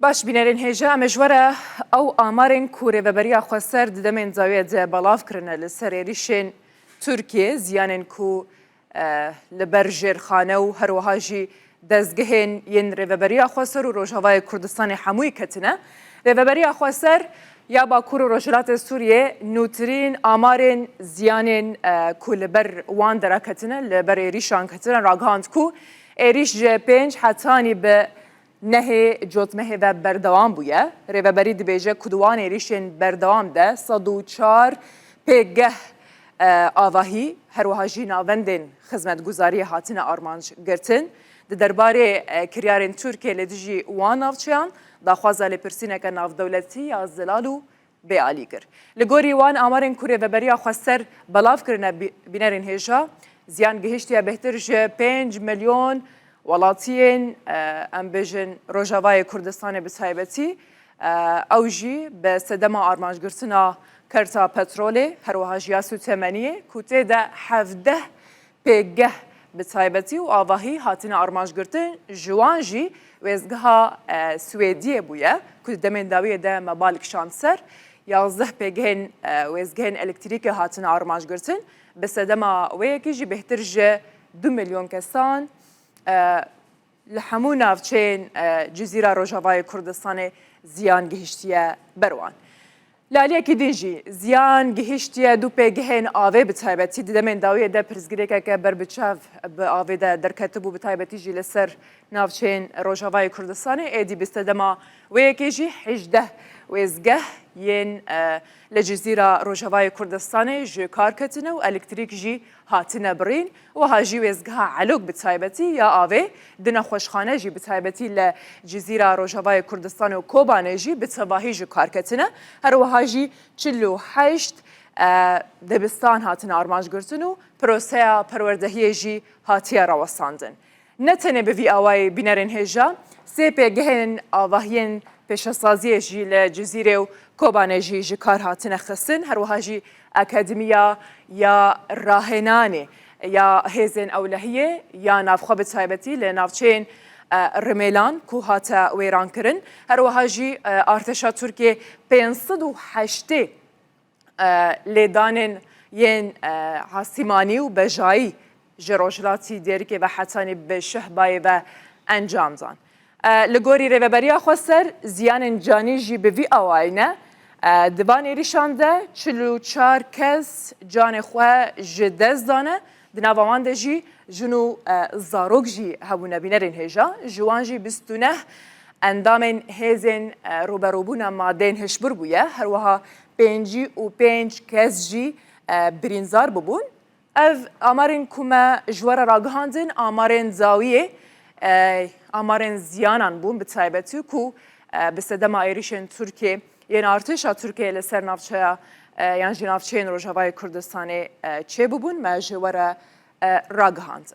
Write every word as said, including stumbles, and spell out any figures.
Baş bînerên hêja, em ê ji we re ew amarên ku Rêveberiya Xweser di demên dawiye de belav kirine li ser êrîşên Tirkiyê, ziyanên ku, e, li ber jêrxane û her wiha jî dezgehên yên Rêveberiya Xweser û Rojavayê Kurdistanê hemûyî ketine. Rêveberiya Xweser ya Bakur û Rojhilatê Sûriyê nûtirîn amarên ziyanên, e, ku li ber wan dera ketine, li ber êrîşan ketine, ragihand ku êrîş ji pênc hetanî bi nehê cotmehê ve berdewam bûye. Rêveberî dibêje ku di wan êrîşên berdewam de sed û çar pêgeh, e, avahî, her wiha jî navendên xizmetguzariyê hatine armanc girtin. Di derbarê, e, kiryarên Tirkiyê li dijî wan navçeyan, daxwaza lêpirsîneke navdewletî ya zelal û bêalî kir. Li gorî wan amarên ku Rêveberiya Xweser belav kirine, bî-, bînerên hêja, ziyan gihiştiye bêhtir ji pênc milyon welatiyên, e, em bêjin Rojavayê Kurdistanê bi taybetî, e, ew jî bi sedema armancgirtina kerta petrolê, her wiha jî ya sûtemeniyê ku tê de hevdeh pêgeh bi taybetî û avahî hatine armancgirtin, ji wan jî wêzgeha, e, Swêdiyê bûye ku di demên dawiyê de me bal kişand ser. Yazdeh pêgehên, e, wêzgehên elektrîkê hatine armancgirtin. Bi sedema wê yekê jî bêhtir ji du milyon kesan, e, li hemû navçeyên, e, Cizîra Rojavayê Kurdistanê ziyan gihiştiye ber wan. Li aliyekî din jî ziyan gihiştiye du pêgehên avê bi taybetî. Di demên dawiyê de pirsgirêkeke ber bi çav bi avê de derketibû, bi taybetî jî li ser navçeyên Rojavayê Kurdistanê. Êdî bi sedema wê yekê jî hejdeh wêzgeh yên, e, li Cizîra Rojavayê Kurdistanê ji kar ketine û elektrîk jî hatine birîn. Wiha jî wêzgeha Elok bi taybetî ya avê, du nexweşxane jî bi taybetî li Cizîra Rojavayê Kurdistanê û Kobanê jî bi tevahî ji kar ketine. Her wiha jî çil û heşt, e, dibistan hatine armancgirtin û proseya perwerdehiyê jî hatiye rawestandin. Ne tenê bi vî awayî, bînerên hêja, sê pêgehên avahiyên pêşesaziyê jî li Cizîrê û Kobanê jî ji kar hatine xistin. Her wiha jî Akademiya ya Rahênanê ya Hêzên Ewlehiyê ya Navxwe bi taybetî li navçeyên, e, Rimêlan ku hate wêrankirin. Her wiha jî, e, artêşa Tirkiyê pênc sed û heştê e, lêdanên yên, e, asîmanî û bejayî ji rojhilatî Dêrikê ve hetanî bi Şehbayê ve encam dan. E, li gorî Rêveberiya Xweser, ziyanên canî jî bi vî awayî ne. E, di van êrîşan de çil û çar kes canê xwe ji dest dane. Di nava wan de jî jin û, e, zarok jî hebûne, bînerên hêja. Ji wan jî bîst û neh endamên hêzên, e, rûberûbûna madeyên hişbir bûye. Her wiha pêncî û pênc kes jî, e, birînzar bibûn. Ev amarên ku me ji we re ragihandin, amarên dawiyê, e, amarên ziyanan bûn bi taybetî ku, e, bi sedema êrîşên Tirkiyê yên artêşa Tirkiyê li ser navçeya, e, yan jî navçeyên Rojavayê Kurdistanê, e, çêbûbûn, me ji we re, e, ragihand.